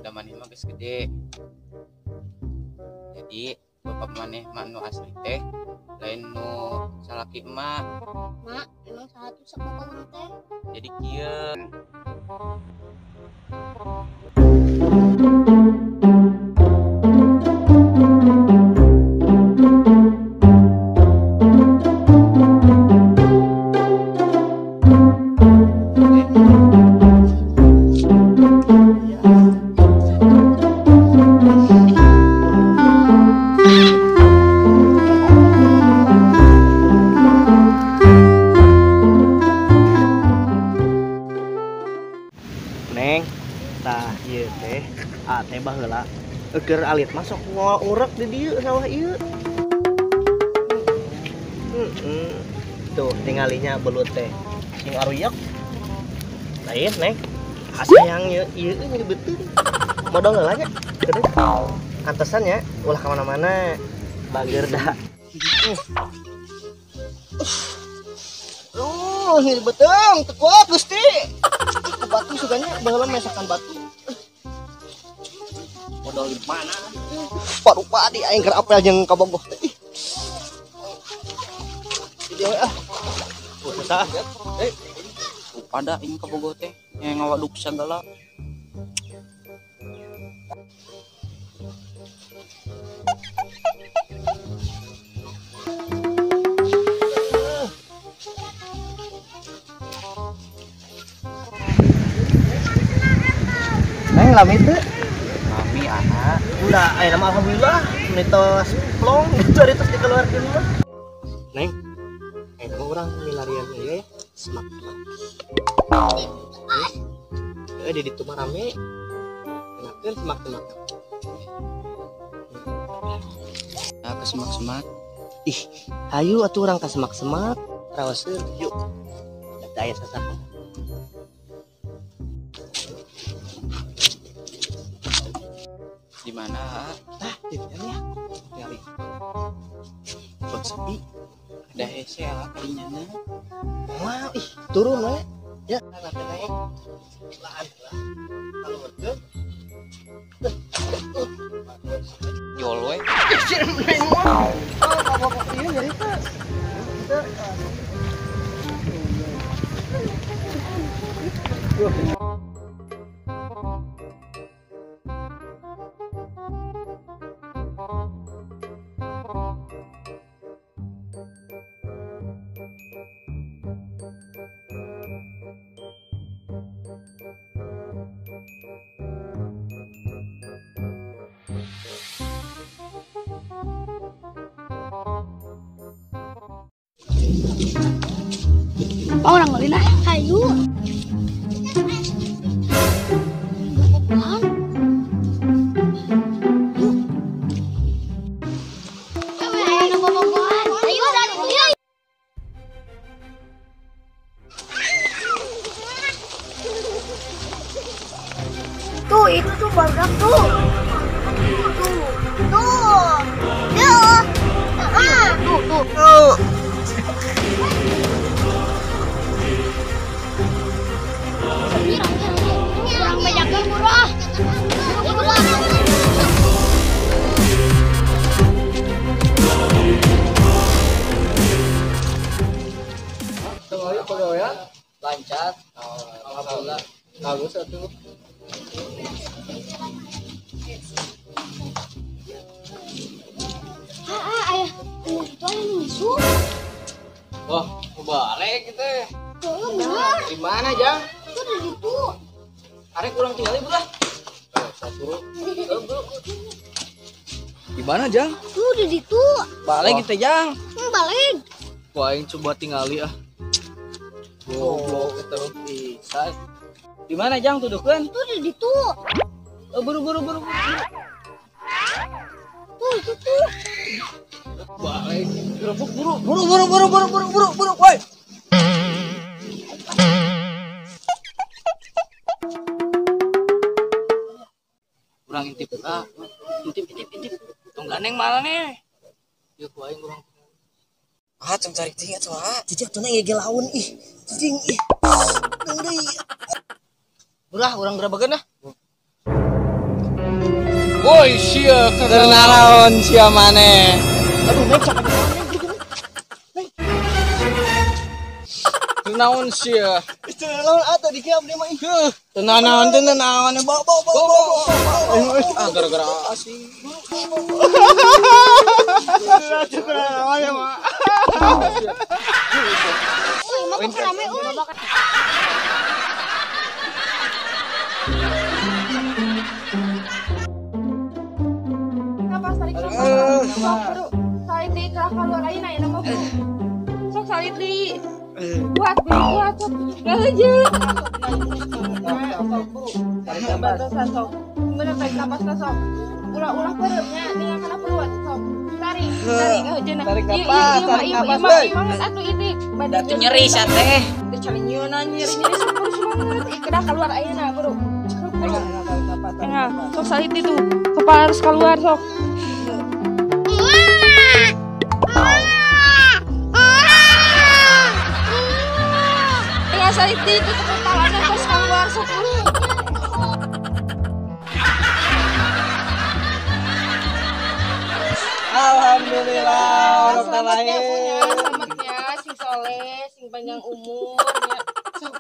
Da maneh mah geus gede. Jadi bapak maneh mah nu asli teh lain nu salaki emak. Mak, emang saha tuh sok bapak urang teh? Jadi kieu. Neng, tah ieu teh a teh baheula keur alit masuk ngurek di dieu sawah ieu. Tuh tinggalinya belut teh sing aruyak. Lain Neng, kasayang ieu ieu nyeri beuteung. Modal heula nya. Antesan nya ulah ka mana-mana. Bager da. Oh, nyeri beuteung teu kuat Gusti. Batu suganya baheula mesakan batu. Modal di mana? Parupa di aing keur apel jeung ka Bogoh teh. Ih. Di dieu ah. Susah. Pada aing ka Bogoh teh ngawaduk sagala. Neng lami teu? Lami aha. Udah aya mah alhamdulillah mitos plong gitu ari tos dikeluarkeun mah. Neng, aya mah urang milarian ieu ya, semak-semak. Di ditu mah rame. Enakeun semak-semak. Nah, ke semak-semak. Ih, hayu atuh urang ka semak-semak. Rawaseun yuk. Da aya sasaha. Di mana? Tah, di mana ya? Tinggali. Buat sepi. Ada hese ah kadinya na. Wah, ih, turun we. Ya, nanti naik. Laan lah. Kaluhurkeun. Jol we. Neng mah. Ah, bapak ieu nyarita. Kita Orang ngelina, hayu. Tuh, itu tuh badak tuh. Tuh, tuh, tuh, tuh, tuh, tuh. Kurang banyak murah. Pegawaian lancar, alhamdulillah. Bagus atuh. Ayah, itu ayah nyusu. Wah, mau balik gitu. Bener. Di mana, Jang? Itu di situ. Arek kurang tinggal ibu lah. Saya suruh. Di mana, Jang? Tuh di situ. Balik gitu, Jang. Balik. Wah, aing coba tingali ah. Goblok eta bisa. Di mana, Jang? Tuduhkeun? Tuh di situ. Buru buru buru. Tuh itu tuh. Balik. Gerebek buru buru buru buru buru buru buru buru woi. Kurang intip ah. Intip intip intip. Tong gandeng mana nih? Yuk aing kurang. Ah, cang cari cing atuh ah. Cicing atuh na ge laun ih. Cicing ih. Deui. Burah urang gerebekeun ah. Woi sia keur naraon sia maneh. Aduh Neng cakap Neng. Keur naon sia? Teu naon atuh di kieu abdi mah ih. Teu naon teu naon bawa bawa bawa. Ah gara-gara asing. Teu naon ya mah. Euy, mah kok rame euy. Napas tarik napas. Sok bro. Salit deui kelah keluar ayeuna ayeuna mah bro. Sok salit deui. Kuat bro, kuat sok. Gaheujeuh. Tarik batasan sok. Bener tarik napasna sok. Ulah-ulah peureumnya tinggal kana perut sok. Tarik, tarik gaheujeuh. Tarik napas, tarik napas, euy. Semangat atuh ini. Da teu nyeri sia teh. Teu calinyeunan nyeri-nyeri sok bro semangat. Ih kedah keluar ayeuna bro. Sok bro. Tengah, sok salit itu. Kepala harus keluar sok. Tengah salit itu kepalanya harus keluar sok. Alhamdulillah, orang Selamat ya lahir. punya, selamat ya, sing soleh, sing panjang umur ya. Sok.